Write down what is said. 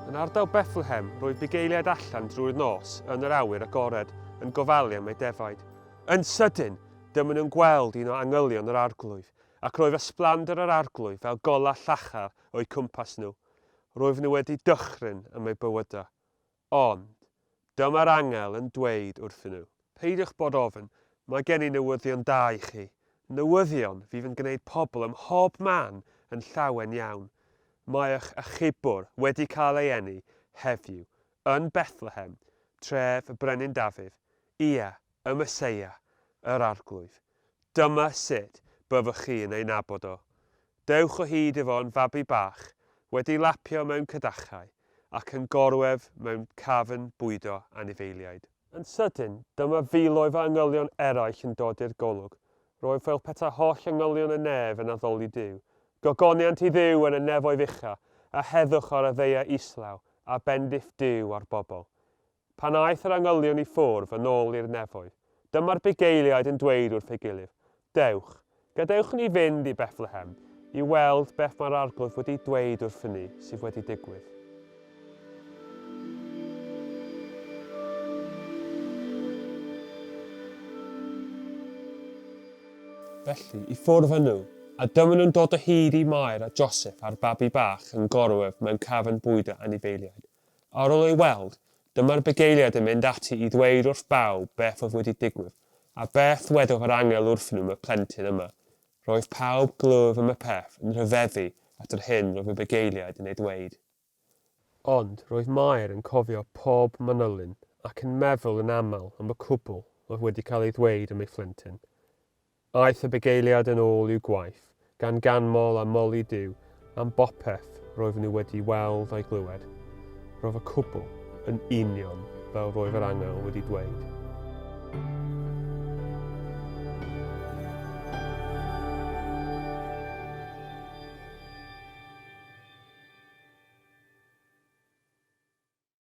Yn ardal Bethlehem, roedd bugeiliaid allan drwy'r nos yn yr awyr agored yn gofalu am eu defaid. Yn sydyn, dyma nhw'n gweld un o angylion yr Arglwydd, ac roedd ysblander yr Arglwydd fel golau llachar o'u cwmpas nhw. Roedden nhw wedi dychryn am eu bywydau. Ond, dyma'r angel yn dweud wrthyn nhw. Peidiwch bod ofn, mae gen i newyddion da i chi, newyddion fydd yn gwneud pobl ym mhob man yn llawen iawn. Mae eich achubwr wedi cael ei eni heddiw, yn Bethlehem, tref y Brenin Dafydd, ie, y Meseia, yr Arglwydd. Dyma sut byddwch chi'n ei nabod o. Dewch o hyd iddo yn fabi bach, wedi lapio mewn cadachau, ac yn gorwedd mewn cafn bwydo anifeiliaid. Yn sydyn, dyma filoedd o angylion eraill yn dod i'r golwg. Roedd fel petai holl angylion y nef yn addoli Duw. Gogoniant i Dduw yn y nefoedd ucha, a heddwch ar y ddaear islaw, a bendith Duw ar bobl. Pan aeth yr angylion i ffwrdd yn ôl i'r nefoedd, dyma'r bugeiliaid yn dweud wrth ei gilydd, Dewch, gadewch ni fynd i Bethlehem i weld beth mae'r Arglwydd wedi dweud wrthyn ni sydd wedi digwydd. Felly, i ffwrdd â nhw, a dyma nhw'n dod o hyd i Mair a Joseff a'r babi bach yn gorwedd mewn cafn bwydo anifeiliaid. Ar ôl ei weld, dyma'r bugeiliaid yn mynd ati i ddweud wrth bawb beth oedd wedi digwydd, a beth ddwedodd yr angel wrthyn nhw am y plentyn yma. Roedd pawb glywed am y peth yn rhyfeddu at yr hyn roedd y bugeiliaid yn ei ddweud. Ond roedd Mair yn cofio pob manylyn ac yn meddwl yn aml am y cwbl oedd wedi cael ei ddweud am ei phlentyn. Aeth y bugeiliaid yn ôl i'w gwaith, gan ganmol a moli Duw am bopeth roedden nhw wedi'i weld a'i glywed. Roedd y cwbl yn union fel roedd yr angel wedi dweud.